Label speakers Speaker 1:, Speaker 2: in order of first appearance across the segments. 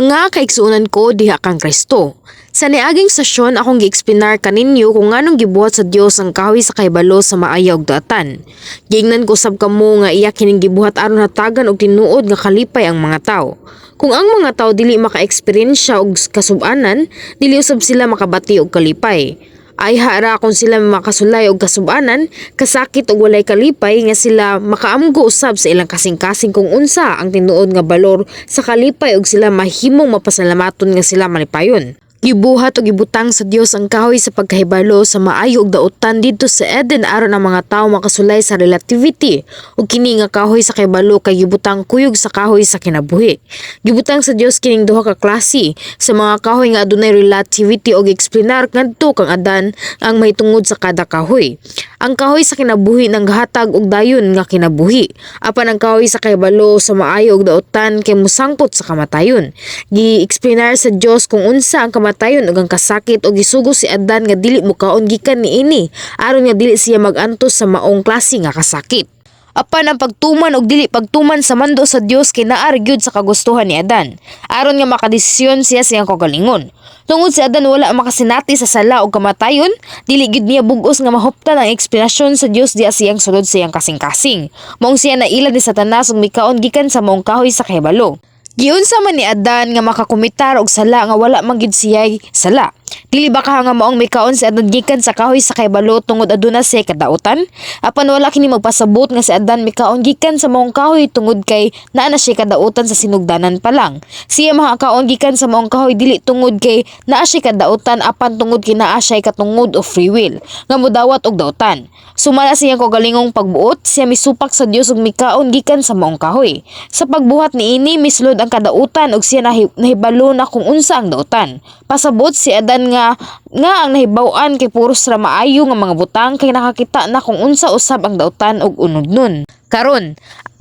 Speaker 1: Mga kaigsuonan ko diha kang Kristo. Sa niaging sesyon, akong gi-explainar kaninyo kung nganong gibuhat sa Dios ang kahoy sa kahibalo sa maayo ug daotan. Giingnan ko sab kamo nga iya kining gibuhat aron hatagan og tinuod nga kalipay ang mga tawo. Kung ang mga tawo dili maka-eksperyensya og kasub-anan, dili usab sila makabati og kalipay. Ayha ra kung sila makasulay og kasub-anan, kasakit og walay kalipay nga sila makaamgo usab sa ilang kasing-kasing kung unsa ang tinuod nga balor sa kalipay ug sila mahimong mapasalamaton nga sila malipayon. Gibuhat og gibutang sa Dios ang kahoy sa pagkahibalo sa maayo ug daotan didto sa Eden aron ang mga tawo makasulay sa relativity, ug kini nga kahoy sa kahibalo kay gibutang kuyog sa kahoy sa kinabuhi. Gibutang sa Dios kining duha ka klase sa mga kahoy nga adunay relativity og eksplinar ngadto kang Adan ang mahitungod sa kada kahoy. Ang kahoy sa kinabuhi nanghatag og dayon nga kinabuhi, apan ang kahoy sa kahibalo sa maayo ug daotan kay mosangpot sa kamatayon. Gi-explainar sa Dios kung unsa ang kamatayon ug ang kasakit ug gisugo si Adan nga dili mokaon gikan niini aron nga dili siya mag-antos sa maong klase nga kasakit. Apan ang pagtuman og dili pagtuman sa mando sa Dios kay naa ra gyud sa kagustuhan ni Adan aron nga makadesisyon siya sa iyang kaugalingon. Tungod si Adan wala makasinati sa sala ug kamatayon, dili gyud niya bug-os nga mahuptan ang eksplanasyon sa Dios diha sa iyang sulod sa iyang kasing-kasing. Maong siya nailad ni Satanas ug mikaon gikan sa maong kahoy sa kahibalo. Giunsa man ni Adan nga makakumitar og sala nga wala man gyud siya'y sala? Dili ba kaha nga maong mikaon si Adan gikan sa kahoy sa kahibalo tungod aduna siya kadautan? Apan wala kini magpasabot nga si Adan mikaon gikan sa maong kahoy tungod kay naa na siya kadautan sa sinugdanan pa lang. Siya makakaon gikan sa maong kahoy dili tungod kay naa siya kadautan, apan tungod kay naa siya katungod o free will nga modawat og dautan. Sumala sa iyang kaugalingong pagbuot, siya misupak sa Dios ug mikaon gikan sa maong kahoy. Sa pagbuhat niini, misulod ang kadautan ug siya nahibalo na kung unsa ang dautan. Pasabot si Adan nga nga ang nahibaw-an kay puros ra maayo nga mga butang kay nakakita na kung unsa usab ang dautan ug unodnon. Karon,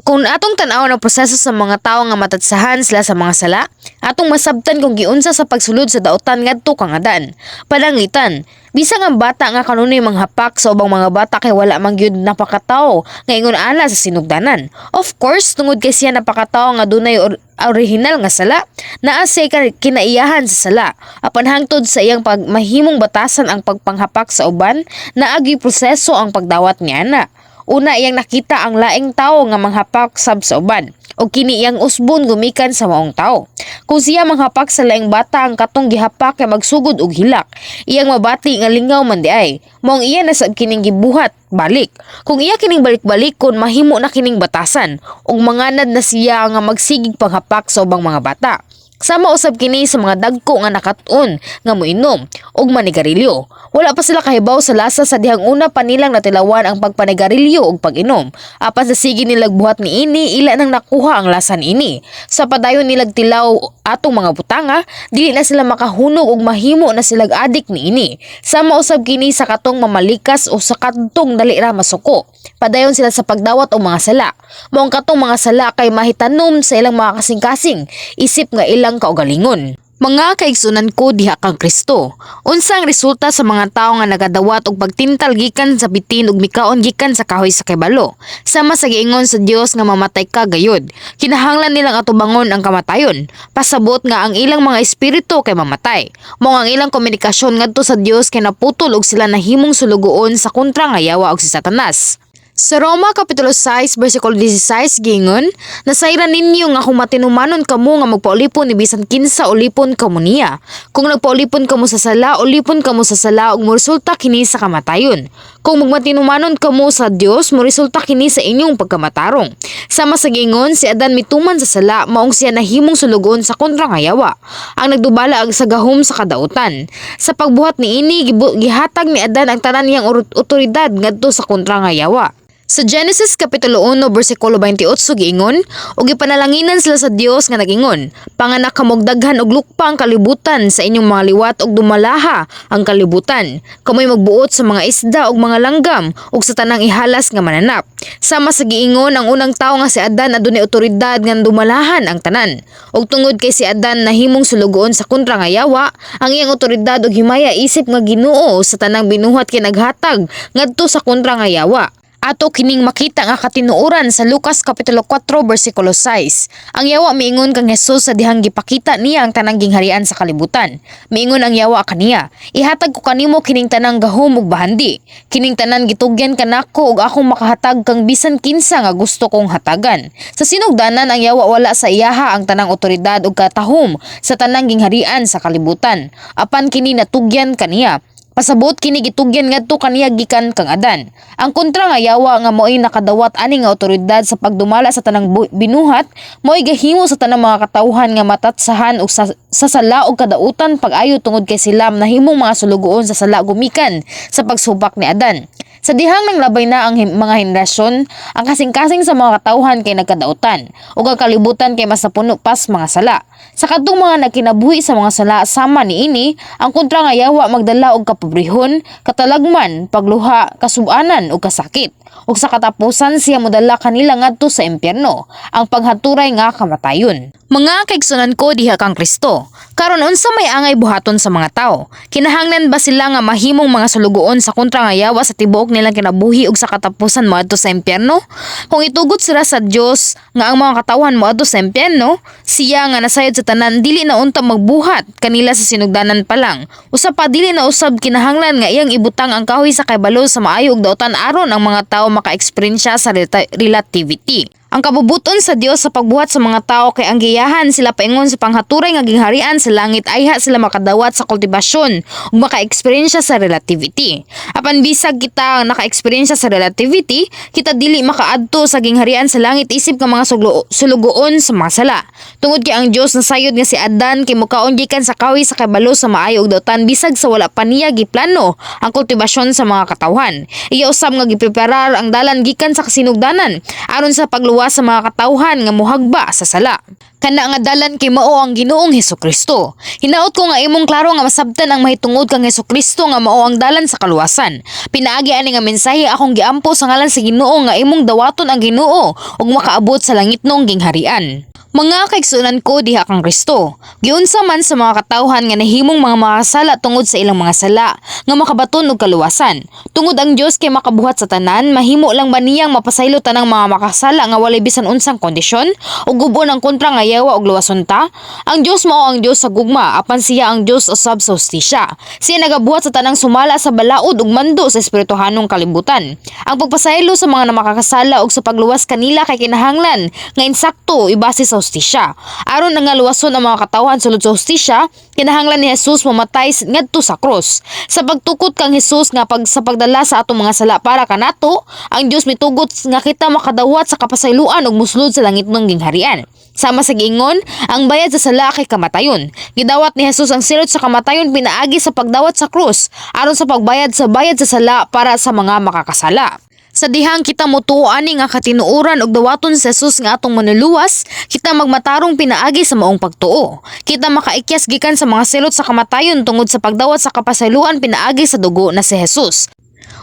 Speaker 1: kung atong tan-awon ang proseso sa mga tawo nga matatsahan sila sa mga sala, atong masabtan kung giunsa sa pagsulod sa dautan ngadto kang Adan. Pananglitan, bisag ang bata nga kanunay manghapak sa ubang mga bata kay wala man gyud napakatawo nga ingon ana sa sinugdanan. Of course, tungod kay siya napakatawo nga dunay original nga sala, naa siya kinaiyahan sa sala. Apan hangtod sa iyang pagmahimong batasan ang pagpanghapak sa uban, naagi proseso ang pagdawat niana. Una, iyang nakita ang laing tawo nga manghapak sab sa uban ug kini iyang usbon gumikan sa maong tawo. Kung siya manghapak sa laing bata, ang katong gihapak kay magsugod og hilak. Iyang mabati nga lingaw man diay. Maong iya na sab kining gibuhat balik. Kung iya kining balik-balikon, mahimo na kining batasan ug manganad na siya nga magsigig panghapak sa ubang mga bata. Sama usab kini sa mga dagko nga nakat-on nga moinom ug manigarilyo. Wala pa sila kahibaw sa lasa sa dihang una pa nilang natilawan ang pagpanigarilyo ug pag-inom. Apan sa sige nilag buhat niini, ila nang nakuha ang lasa niini. Sa padayon nilag tilaw atong mga butanga, dili na sila makahunong ug mahimo na silag adik niini. Sama usab kini sa katong mamalikas o sa kadtong dali ra masuko. Padayon sila sa pagdawat og mga sala. Maong katong mga sala kay mahitanom sa ilang mga kasing-kasing, isip nga ilang kaugalingon. Mga kaigsunan ko diha kang Kristo. Unsa ang resulta sa mga tawo nga nagadawat og pagtintal gikan sa bitin ug mikaon gikan sa kahoy sa kahibalo? Sama sa giingon sa Dios nga mamatay ka gayud, kinahanglan nilang atubangon ang kamatayon. Pasabot nga ang ilang mga espiritu kay mamatay. Mao ang ilang komunikasyon ngadto sa Dios kay naputol ug sila nahimong sulugoon sa kontra nga yawa og si Satanas. Sa Roma Kapitulo 6 versikulo 16 giingon, "Nasayran ninyo nga kung matinumanon kamo nga magpaulipon ni bisan kinsa, ulipon kamo niya. Kung nagpaulipon kamo sa sala, ulipon kamo sa sala ug moresulta kini sa kamatayon. Kung magmatinumanon kamo sa Dios, moresulta kini sa inyong pagkamatarong." Sama sa giingon, si Adan mituman sa sala, maong siya nahimong sulugoon sa kontra nga yawa, ang nagdubala ang sa gahom sa kadautan. Sa pagbuhat niini, gihatag ni Adan ang tanan niyang otoridad ngadto sa kontra nga yawa. Sa Genesis Kapitulo 1 versikulo 28 giingon, "Ug gipanalanginan sila sa Dios nga nag-ingon, 'Panganak kamo og daghan og lukpa ang kalibutan sa inyong mga liwat ug dumalaha ang kalibutan. Kamoy magbuot sa mga isda ug mga langgam ug sa tanang ihalas nga mananap.'" Sama sa giingon, ang unang tawo nga si Adan adunay otoridad nga dumalahan ang tanan. Ug tungod kay si Adan nahimong sulugoon sa kontra nga yawa, ang iyang otoridad ug himaya isip nga Ginoo sa tanang binuhat kay naghatag ngadto sa kontra nga yawa. Ato kining makita nga katinuoran sa Lucas Kapitulo 4 bersikulo 6. Ang yawa miingon kang Jesus sa dihang gipakita niya ang tanang gingharian sa kalibutan. Miingon ang yawa kaniya, "Ihatag ko kanimo kining tanang gahom ug bahandi. Kining tanan gitugyan kanako ug akong makahatag kang bisan kinsa nga gusto kong hatagan." Sa sinugdanan, ang yawa wala sa iyaha ang tanang otoridad ug katahom sa tanang gingharian sa kalibutan. Apan kini natugyan kaniya. Pasabot kini gitugyan ngadto kaniya gikan kang Adan. Ang kontra nga yawa nga mo'y nakadawat ani nga otoridad sa pagdumala sa tanang binuhat, mo'y gahimo sa tanang mga katawhan nga matatsahan og sa sala og kadautan pag-ayo tungod kay sila nahimong mga sulugoon sa sala gumikan sa pagsubak ni Adan. Sa dihang nang labay na ang mga henerasyon, ang kasing-kasing sa mga katawhan kay nagkadautan, ug ang kalibutan kay mas napuno pas mga sala. Sa kadtong mga nagkinabuhi sa mga sala sama niini, ang kontra nga yawa magdala og kapobrehon, katalagman, pagluha, kasubanan ug kasakit. Ug sa katapusan siya modala kanila ngadto sa impyerno, ang paghaturay nga kamatayon. Mga kaigsunan ko diha kang Kristo, karon unsa may angay buhaton sa mga tawo? Kinahanglan ba sila nga mahimong mga sulugoon sa kontra nga yawa sa tibuok nilang kinabuhi ug sa katapusan moadto sa impyerno? Kung itugot sila sa Dios nga ang mga katawhan moadto sa impyerno, siya nga nasayod sa tanan dili na unta magbuhat kanila sa sinugdanan pa lang. Usa pa, dili na usab kinahanglan nga iyang ibutang ang kahoy sa kahibalo sa maayo ug dautan aron ang mga tawo maka-eksperyensya sa relativity. Ang kabubuton sa Dios sa pagbuhat sa mga tao kay ang giyahan sila paingon sa panghaturay nga gingharian sa langit ayha sila makadawat sa kultibasyon ug maka-eksperyensya sa relativity. Apan bisag kita naka-eksperyensya sa relativity, kita dili makaadto sa gingharian sa langit isip nga mga sulugoon sa mga sala. Tungod kay ang Dios nasayod nga si Adan kay mukaon gikan sa kahoy sa kahibalo sa maayo ug dautan bisag sa wala pa niya giplano ang kultibasyon sa mga katawhan. Iya usab nga gipreparar ang dalan gikan sa kasinugdanan aron sa pagluwas sa mga katawhan nga muhagba sa sala. Kana nga dalan kay mao ang Ginoong Hesukristo. Hinaot ko nga imong klaro nga masabtan ang mahitungod kang Hesukristo nga mao ang dalan sa kaluwasan. Pinaagi ani nga mensahe akong giampo sa ngalan sa Ginoo nga imong dawaton ang Ginoo ug makaabot sa langitnong gingharian. Mga kaigsunan ko diha kang Kristo, giunsa man sa mga katawhan nga nahimong mga makasala tungod sa ilang mga sala nga makabaton og kaluwasan? Tungod ang Dios kay makabuhat sa tanan, mahimo lang ba niyang mapasaylo tanang mga makasala nga walay bisan unsang kondisyon ug gub-on ang kontra nga yawa og luwason ta? Ang Dios mao ang Dios sa gugma, apan siya ang Dios usab sa hustisya. Siya nagabuhat sa tanang sumala sa balaod ug mando sa espirituhanong kalibutan. Ang pagpasaylo sa mga makakasala ug sa pagluwas kanila kay kinahanglan nga insakto ibase sa hustisya. Aron nga luwason ang mga katawhan sulod sa hustisya, kinahanglan ni Jesus mamatay ngadto sa krus. Sa pagtukot kang Jesus nga pag sa pagdala sa atong mga sala para kanato, ang Dios mitugot nga kita makadawat sa kapasayloan ug mosulod sa langitnong gingharian. Sama sa giingon, ang bayad sa sala kay kamatayon. Gidawat ni Jesus ang silot sa kamatayon pinaagi sa pagdawat sa krus aron sa pagbayad sa bayad sa sala para sa mga makakasala. Sa dihang kita motuo ani nga katinuoran ug dawaton sa Jesus nga atong manluluwas, kita magmatarong pinaagi sa maong pagtuo. Kita makaikyas gikan sa mga silot sa kamatayon tungod sa pagdawat sa kapasayloan pinaagi sa dugo na si Jesus.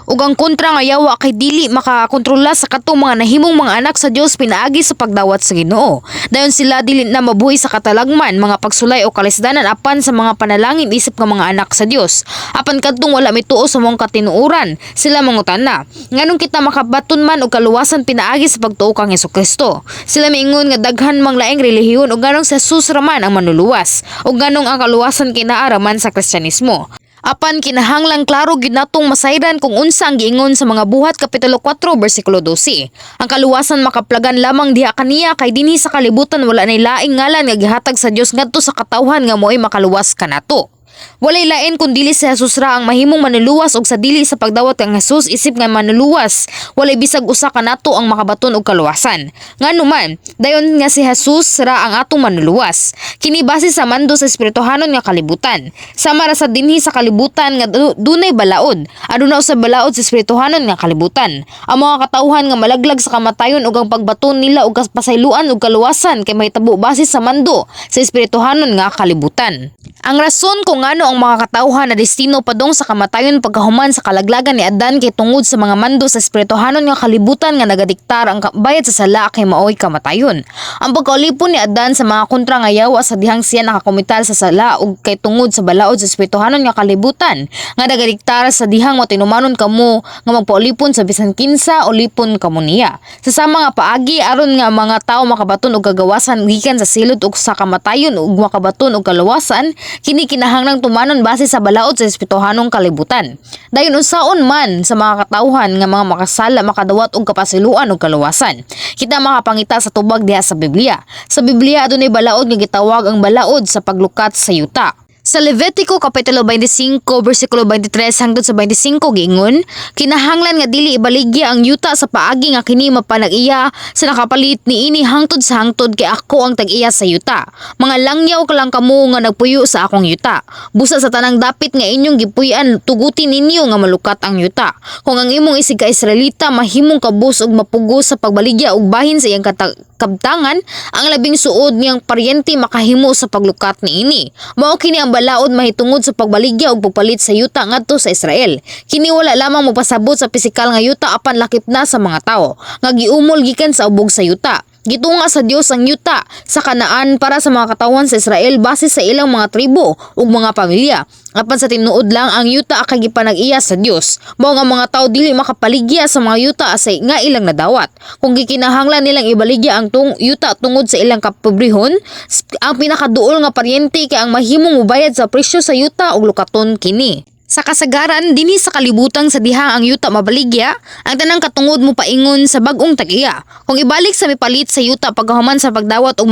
Speaker 1: Ug ang kontra nga yawa kay dili makakontrola sa katong mga nahimong mga anak sa Dios pinaagi sa pagdawat sa Ginoo. Dayon sila dili na mabuhi sa katalagman, mga pagsulay o kalisdanan apan sa mga panalangin isip nga mga anak sa Dios. Apan kadtong wala mituo sa maong katinuoran, sila mangutana, "Nganong kita makabaton man og kaluwasan pinaagi sa pagtuo kang Hesukristo?" Sila miingon nga daghan mang laing relihiyon ug nganong si Jesus raman ang manluluwas ug nganong ang kaluwasan kay naa raman sa Kristyanismo. Apan kinahanglang klaro gid natong masayran kung unsa ang giingon sa mga Buhat kapitulo 4 bersikulo 12. Ang kaluwasan makaplagan lamang diha kaniya kay dinhi sa kalibutan wala nay laing ngalan nga gihatag sa Dios ngadto sa katawhan nga mo'y makaluwas kanato. Walay lain kun dili si Jesus ra ang mahimong manluluwas ug sa dili sa pagdawat kang Jesus isip nga manluluwas, walay bisag usa kanato ang makabaton og kaluwasan. Ngano man, dayon nga si Jesus ra ang atong manluluwas. Kini base sa mando sa espirituhanon nga kalibutan. Sama ra sa dinhi sa kalibutan nga dunay balaod, aduna usab balaod sa espirituhanon nga kalibutan. Ang mga katawhan nga malaglag sa kamatayon ug ang pagbaton nila og pasayloan ug kaluwasan kay mahitabo base sa mando sa espirituhanon nga kalibutan. Ang rason kung ngano ang mga katawhan na destino padung sa kamatayon pagkahuman sa kalaglagan ni Adan kay tungod sa mga mando sa espirituhanon nga kalibutan nga nagadiktar ang bayad sa sala kay maoy kamatayon. Ang pagkaulipon ni Adan sa mga kontra nga yawa sa dihang siya nakakomitar sa sala ug kay tungod sa balaod sa espirituhanon nga kalibutan nga nagadiktar sa dihang matinumanon kamo nga magpaulipon sa bisan kinsa, ulipon kamo niya. Sa sama nga paagi, aron nga mga tawo makabaton og kagawasan gikan sa silot ug sa kamatayon ug makabaton og kaluwasan, kini kinahanglang tumanon base sa balaod sa espirituhanong kalibutan. Dayon unsaon man sa mga katawhan nga mga makasala makadawat og kapasiluan ug kaluwasan? Kita makapangita sa tubag diha sa Biblia. Sa Biblia adunay balaod nga gitawag ang balaod sa paglukat sa yuta. Sa Levitico Kapitulo 25 versikulo 23 hangtod sa 25 giingon, "Kinahanglan nga dili ibaligya ang yuta sa paagi nga kini mapanag-iya sa nakapalit niini hangtod sa hangtod, kay ako ang tag-iya sa yuta. Mga langyaw ka lang kamo nga nagpuyo sa akong yuta. Busa sa tanang dapit nga inyong gipuy-an, tuguti ninyo nga malukat ang yuta. Kung ang imong isig ka Israelita mahimong kabus og mapugos sa pagbaligya og bahin sa iyang kabtangan, ang labing suod niyang paryente makahimo sa paglukat niini." Mao kini ang balaod mahitungod sa pagbaligya og pagpalit sa yuta ngadto sa Israel. Kini wala lamang mopasabot sa pisikal nga yuta apan lakip na sa mga tawo nga giumol gikan sa ubog sa yuta. Gitunga sa Dios ang yuta sa Kanaan para sa mga katawhan sa Israel base sa ilang mga tribo ug mga pamilya. Apan sa tinuod lang, ang yuta kay gipanag-iya sa Dios. Mao nga mga tawo dili makapaligya sa mga yuta sa nga ilang nadawat. Kung gikinahanglan nilang ibaligya ang yuta tungod sa ilang kapobrehon, ang pinakaduol nga paryente kay ang mahimong mobayad sa presyo sa yuta ug lukaton kini. Sa kasagaran, dinhi sa kalibutan sa diha ang yuta mabaligya, ang tanang katungod mo paingon sa bag-ong tag-iya. Kung ibalik sa mipalit sa yuta pagkahuman sa pagdawat og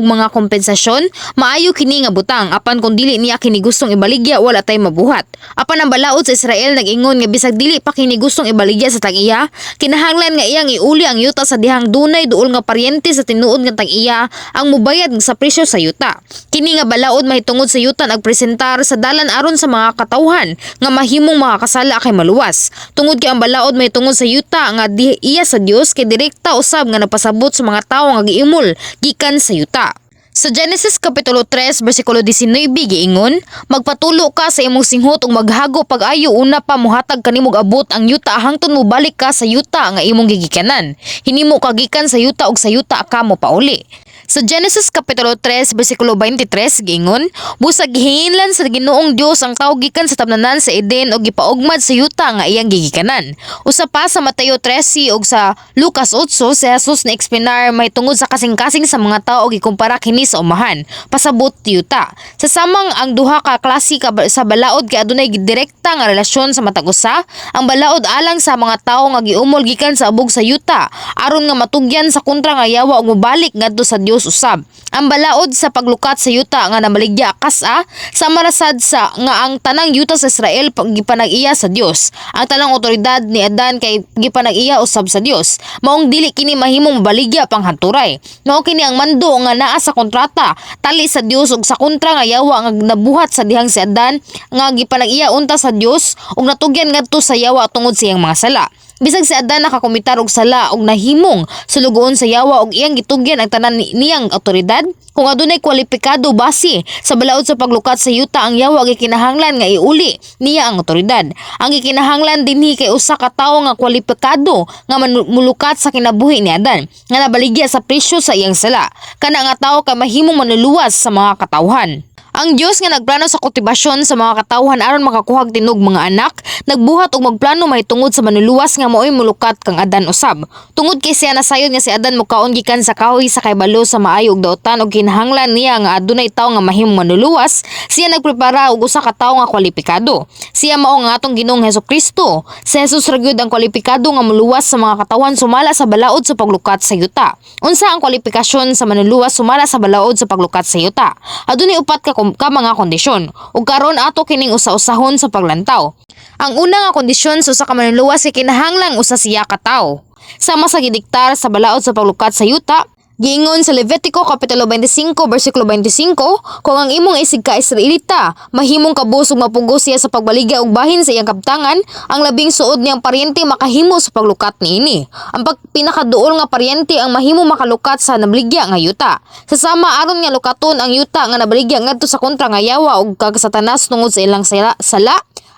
Speaker 1: mga kompensasyon, maayo kini nga butang, apan kung dili niya kini gustong ibaligya, wala tay mabuhat. Apan ang balaod sa Israel nag-ingon nga bisag dili pa kini gustong ibaligya sa tag-iya, kinahanglan nga iyang iuli ang yuta sa dihang dunay duol nga paryente sa tinuod nga tag-iya ang mubayad sa presyo sa yuta. Kini nga balaod mahitungod sa yuta nagpresentar sa dalan aron sa mga katawhan nga mahimong makakasala kay maluwas. Tungod kay ang balaod mahitungod sa yuta nga di, iya sa Dios kay direkta usab nga nagpasabot sa mga tawo nga giimol gikan sa yuta. Sa Genesis Kapitulo 3 versikulo 19 giingon, "Magpatulo ka sa imong singhot ug maghago pag-ayo una pa mohatag kanimog abot ang yuta hangtod mobalik ka sa yuta nga imong gigikanan. Hinimo ka gikan sa yuta ug sa yuta ka mopauli." Sa Genesis Kapitulo 3 versikulo 23 giingon, "Busag gihinginlan sa Ginoong Dios ang tawo gikan sa tabnanan sa Eden ug gipaugmad sa yuta nga iyang gigikanan." Usa pa, sa Mateo 13 ug sa Lucas 8, si Jesus na explanar may tungod sa kasing-kasing sa mga tao ug gikumpara kini sa umahan, pasabot yuta. Sa samang ang duha ka klase sa balaod kay adunay direkta nga relasyon sa matag usa, ang balaod alang sa mga tawo nga giumol gikan sa abog sa yuta aron nga matugyan sa kontra nga yawa ug mobalik ngadto sa Dios usab. Ang balaod sa paglukat sa yuta nga namaligya kas-a sama ra sad sa nga ang tanang yuta sa Israel gipanag-iya sa Dios. Ang tanang otoridad ni Adan kay gipanag-iya usab sa Dios. Maong dili kini mahimong mabaligya panghanturay. Mao kini ang mando nga naa sa kontrata tali sa Dios ug sa kontra nga yawa nga nabuhat sa dihang si Adan nga gipanag-iya unta sa Dios ug natugyan ngadto sa yawa tungod sa iyang mga sala. Bisag si Adan nakakomitar og sala og nahimong sulugoon sa yawa og iyang gitugyan ang tanan niyang otoridad, kung adunay kwalipikado base sa balaod sa paglukat sa yuta, ang yawa gikinahanglan nga iuli niya ang otoridad. Ang gikinahanglan dinhi kay usa ka tawo nga kwalipikado nga mulukat sa kinabuhi ni Adan nga nabaligya sa presyo sa iyang sala. Kana nga tawo kay mahimong manuluwas sa mga katawhan. Ang Dios nga nagplano sa kultibasyon sa mga katawhan aron makakuhag tinog mga anak, nagbuhat og magplano mahitungod sa manuluwas nga maoy mulukat kang Adan usab. Tungod kay siya nasayod nga si Adan mokaon gikan sa kahoy sa kahibalo sa maayo ug daotan ug kinahanglan niya nga adunay tawo nga mahimong manuluwas, siya nagprepara og usa ka tawo nga kwalipikado. Siya mao ang atong Ginoong Hesukristo. Si Jesus ra gyud ang kwalipikado nga muluwas sa mga katawhan sumala sa balaod sa paglukat sa yuta. Unsa ang kwalifikasyon sa manuluwas sumala sa balaod sa paglukat sa yuta? Adunay upat ka mga kondisyon ug karon ato kining usa-usahon sa paglantaw. Ang una nga kondisyon sa usa ka manuluwas kay kinahanglang usa siya ka tawo. Sama sa gidiktar sa balaod sa paglukat sa yuta, Giingon sa Levitico Kapitulo 25 bersikulo 25, kung ang imong isig ka Israelita mahimong kabus ug mapugos siya sa pagbaligya og bahin sa iyang kabtangan, ang labing suod niyang paryente makahimo sa paglukat niini. Ang pinakaduol nga paryente ang mahimo makalukat sa nabaligya nga yuta. Sa sama, aron nga lukaton ang yuta nga nabaligya ngadto sa kontra nga yawa ug kag Satanas tungod sa ilang sala,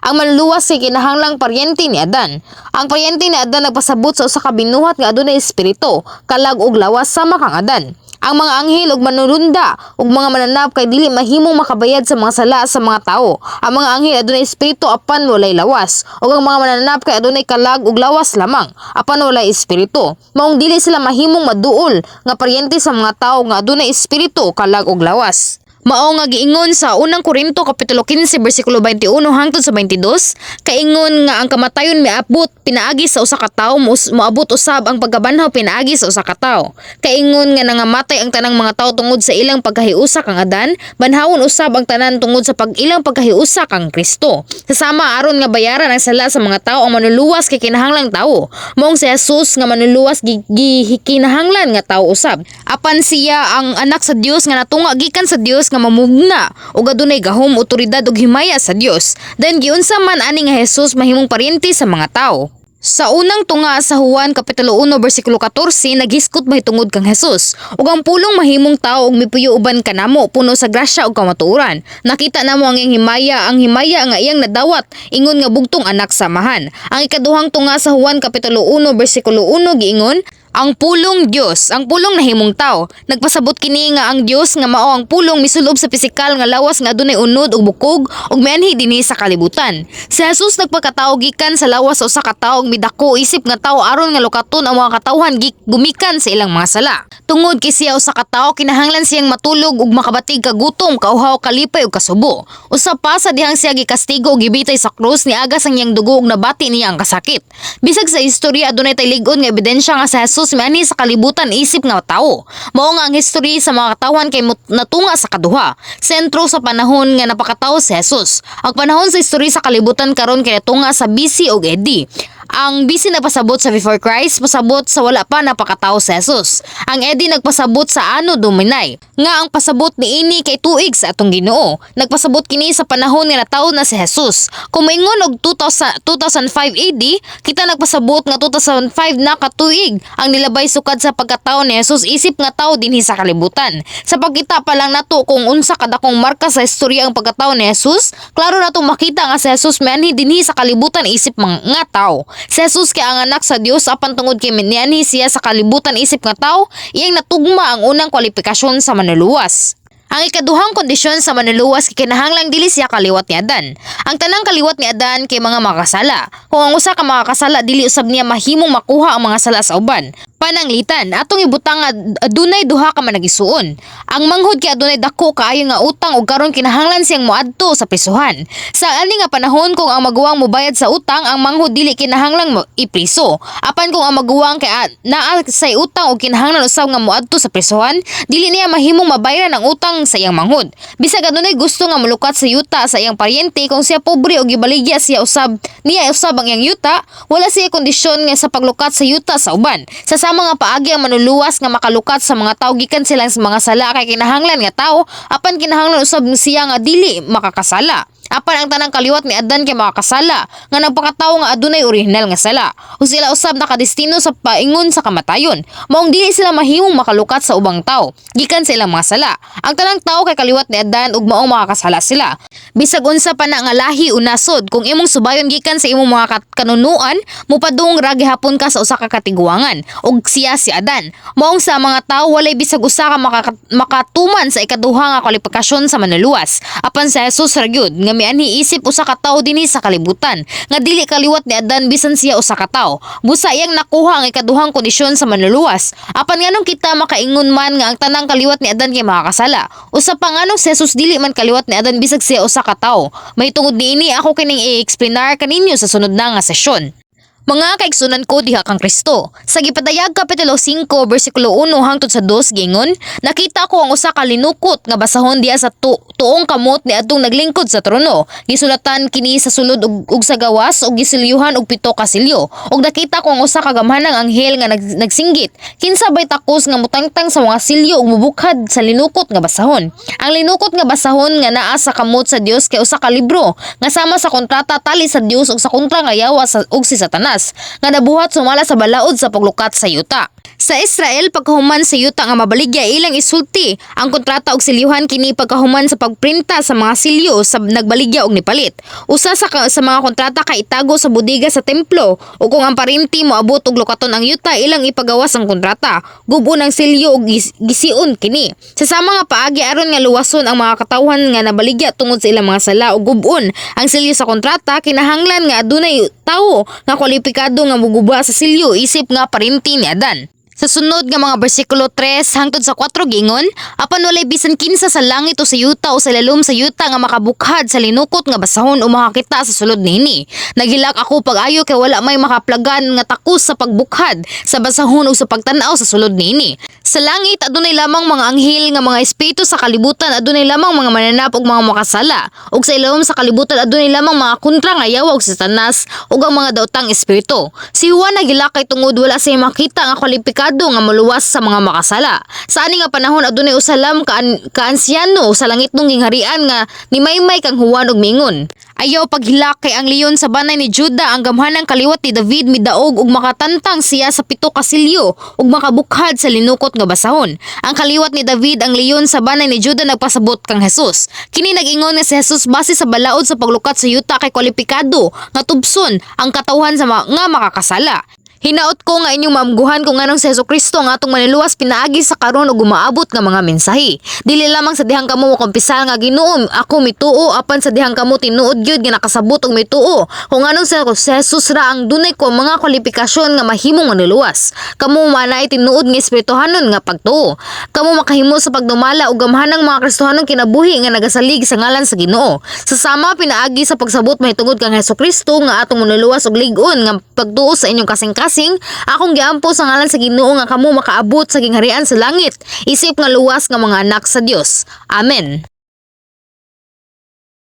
Speaker 1: ang manluluwas kay kinahanglang paryente ni Adan. Ang paryente ni Adan nagpasabot sa usa ka binuhat nga adunay espiritu, kalag ug lawas sama kang Adan. Ang mga anghel ug manununda ug mga mananap kay dili mahimong makabayad sa mga sala sa mga tawo. Ang mga anghel adunay espiritu apan walay lawas, ug ang mga mananap kay adunay kalag ug lawas lamang apan walay espiritu. Maong dili sila mahimong maduol nga paryente sa mga tawo nga adunay espiritu, kalag ug lawas. Mao nga giingon sa Unang Korinto kapitulo 15 bersikulo 21 hangtod sa 22, kaingon nga ang kamatayon miabot pinaagi sa usa ka tawo, moabot usab ang pagkabanhaw pinaagi sa usa ka tawo. Kaingon nga nangamatay ang tanang mga tawo tungod sa ilang pagkahiusa kang Adan, banhawon usab ang tanan tungod sa pag ilang pagkahiusa kang Kristo. Sa sama, aron nga bayaran ang sala sa mga tawo, ang manluluwas kay kinahanglang tawo. Maong si Jesus nga manluluwas gikinahanglan nga tawo usab. Apan siya ang anak sa Dios nga natunga gikan sa Dios nga mamugna ug adunay gahom, otoridad ug himaya sa Dios. Then giunsa man ani nga Jesus mahimong paryente sa mga tawo? Sa unang tunga sa Juan Kapitulo 1 bersikulo 14, naghisgot mahitungod kang Jesus. Ug ang Pulong mahimong tawo ug mipuyo uban kanamo, puno sa grasya ug kamatuoran. Nakita namo ang iyang himaya, ang himaya nga iyang nadawat ingon nga bugtong anak sa Amahan. Ang ikaduhang tunga sa Juan Kapitulo 1 bersikulo 1, giingon, ang Pulong Dios, ang Pulong nahimong tao. Nagpasabot kini nga ang Dios nga mao ang Pulong misulob sa pisikal nga lawas nga adunay unod ug bukog ug mianhi dinhi sa kalibutan. Si Jesus nagpakatao gikan sa lawas sa usa ka tawo ug midako isip nga tawo aron nga lukaton ang mga katawhan gumikan sa ilang mga sala. Tungod kay siya usa ka tawo, kinahanglan siyang matulog ug makabatig kagutom, kauhaw, kalipay ug kasubo. Usa pa, sa dihang siya gikastigo ug gibitay sa krus, niagas ang iyang dugo ug nabati niya ang kasakit. Bisag sa istorya adunay tay lig-on nga ebidensya nga si Jesus mianhi sa kalibutan isip nga tawo. Mao nga ang history sa mga katawhan kay natunga sa kaduha. Sentro sa panahon nga napakatawo si Jesus. Ang panahon sa istorya sa kalibutan karon kay natunga sa BC ug AD. Ang BC nagpasabot sa before Christ, pasabot sa wala pa napakatao si Jesus. Ang AD nagpasabot sa Anno Domini, nga ang pasabot niini kay tuig sa atong Ginoo. Nagpasabot kini sa panahon nga natawo na si Jesus. Kung moingon og 2000, 2005 AD, kita nagpasabot nga 2005 na katuig ang nilabay sukad sa pagkatao ni Jesus isip nga tao dinhi sa kalibutan. Sa pagkita pa lang nato kung unsa kadakong marka sa istorya ang pagkatao ni Jesus, klaro natong makita nga si Jesus mianhi dinhi sa kalibutan isip nga tao. Si Jesus kay ang anak sa Dios, apan tungod kay mianhi siya sa kalibutan isip nga tao, iyang natugma ang unang kwalifikasyon sa manluluwas. Ang ikaduhang kondisyon sa manluluwas kay kinahanglang dili siya kaliwat ni Adan. Ang tanang kaliwat ni Adan kay mga makasala. Kung ang usa ka makakasala, dili usab niya mahimong makuha ang mga sala sa uban. Pananglitan, atong ibutang nga adunay duha ka manag-isuon. Ang manghud kay adunay dako kaayo nga utang ug karon kinahanglan siyang moadto sa prisuhan. Sa ani nga panahon, kung ang maguwang mobayad sa utang, ang manghud dili kinahanglang ipriso. Apan kung ang maguwang kay naa say utang ug kinahanglan usab nga moadto sa prisuhan, dili niya mahimong mabayaran ang utang sa iyang manghud. Bisag adunay gusto nga molukat sa yuta sa iyang paryente, kung siya pobre og gibaligya siya usab niya usab ang iyang yuta, wala siya kondisyon nga sa paglukat sa yuta sa uban. Sa sama nga paagi, ang manluluwas nga makalukat sa mga tawo gikan silang sa mga sala kay kinahanglan nga tawo, apan kinahanglan usab siya nga dili makakasala. Apan ang tanang kaliwat ni Adan kay makakasala nga nagpakatawo nga adunay orihinal nga sala. Ug sila usab nakadestino sa paingon sa kamatayon. Maong dili sila mahimong makalukat sa ubang tawo gikan sa ilang mga sala. Ang tanang tawo kay kaliwat ni Adan ug maong makakasala sila. Bisag unsa pa na nga lahi o nasod, kung imong subayon gikan sa imong mga kanunuan, mupadung ra gihapon ka sa usa ka katiguangan ug siya si Adan. Maong sa mga tawo, walay bisag usa ka makatuman sa ikaduha nga kwalifikasyon sa manluluwas. Apan sa Jesus ra gyud nga mianhi isip usa ka tawo dinhi sa kalibutan nga dili kaliwat ni Adan bisan siya usa ka tawo. Busa iyang nakuha ang ikaduhang kondisyon sa manluluwas. Apan nganong kita makaingon man nga ang tanang kaliwat ni Adan kay makakasala? Usa pa, nganong si Jesus dili man kaliwat ni Adan bisag siya usa ka tawo? Mahitungod niini, ako kining i-explainar kaninyo sa sunod na nga sesyon. Mga kaigsunan ko diha kang Kristo. Sa Gipadayag kapitulo 5 bersikulo 1 hangtod sa 2 giingon, "Nakita ko ang usa ka linukot nga basahon diha sa tuong kamot ni adtong naglingkod sa trono. Gisulatan kini sa sulod ug sa gawas ug gisilyuhan og pito ka silyo. Ug nakita ko ang usa ka gamhanang anghel nga nagsinggit, 'Kinsa bay takos nga mutangtang sa mga silyo ug mubukhad sa linukot nga basahon?'" Ang linukot nga basahon nga naa sa kamot sa Dios kay usa ka libro nga sama sa kontrata tali sa Dios ug sa kontra nga yawa ug si Satanas nga nabuhat sumala sa balaod sa paglukat sa yuta. Sa Israel, pagkahuman sa yuta nga mabaligya, ilang isulti ang kontrata og silyuhan kini pagkahuman sa pagprinta sa mga silyo sa nagbaligya og nipalit. Usa sa mga kontrata kay itago sa bodega sa templo ug kung ang parinti moabot og lukaton ang yuta, ilang ipagawas ang kontrata. Gub-on ang silyo og gision kini. Sa sama nga paagi, aron nga luwason ang mga katawhan nga nabaligya tungod sa ilang mga sala ug gub-on ang silyo sa kontrata, kinahanglan nga adunay tawo nga kwalipikado nga muguba sa silyo isip nga parinti ni Adan. Sa sunod nga mga bersikulo 3 hangtod sa 4 giingon, "Apan walay bisan kinsa sa langit o sa yuta o sa lalom sa yuta nga makabukhad sa linukot nga basahon o makakita sa sulod niini. Naghilak ako pag-ayo kay wala may makaplagan nga takos sa pagbukhad sa basahon o sa pagtan-aw sa sulod niini. Sa langit adunay lamang mga anghel nga mga espiritu, sa kalibutan adunay lamang mga mananap ug mga makasala, ug sa ilawom sa kalibutan adunay lamang mga kontra nga yawa ug si Satanas ug ang mga daotang espiritu." Si Juan naghilak kay tungod wala siya makita nga kwalipikado nga moluwas sa mga makasala. Sa ani nga panahon adunay usa lam ka ansyano sa langitnong gingharian nga nimaymay kang Juan ug mingon, "Ayaw paghilak kay ang leon sa banay ni Juda, ang gamhanang kaliwat ni David, midaog ug makatantang siya sa pito ka silyo ug makabukhad sa linukot nga basahon." Ang kaliwat ni David, ang leon sa banay ni Juda, nagpasabot kang Jesus. Kini nag-ingon nga si Jesus base sa balaod sa paglukat sa yuta kay kwalipikado nga tubson ang katawhan sa nga makakasala. Hinaot ko nga inyong maamguhan kung nganong si Hesus Kristo ang atong manluluwas pinaagi sa karon ug umaabot nga mga mensahe. Dili lamang sa dihang kamo mokumpisal nga, "Ginoo, ako mituo," apan sa dihang kamo tinuod gyud nga nakasabot og mituo kung nganong si Jesus ra ang dunay ko mga kwalifikasyon nga mahimong manluluwas. Kamo manay tinuod nga espirituhanon nga pagtuo. Kamo makahimo sa pagdumala og gamhanang mga Kristohanong kinabuhi nga nagasalig sa ngalan sa Ginoo. Sa sama pinaagi sa pagsabot mahitungod kang Hesus Kristo nga atong manluluwas ug lig-on nga pagtuo sa inyong kasing-kasing, akong giampo sa ngalan sa Ginoo nga kamo makaabot sa gingharian sa langit isip nga luwas nga mga anak sa Dios. Amen.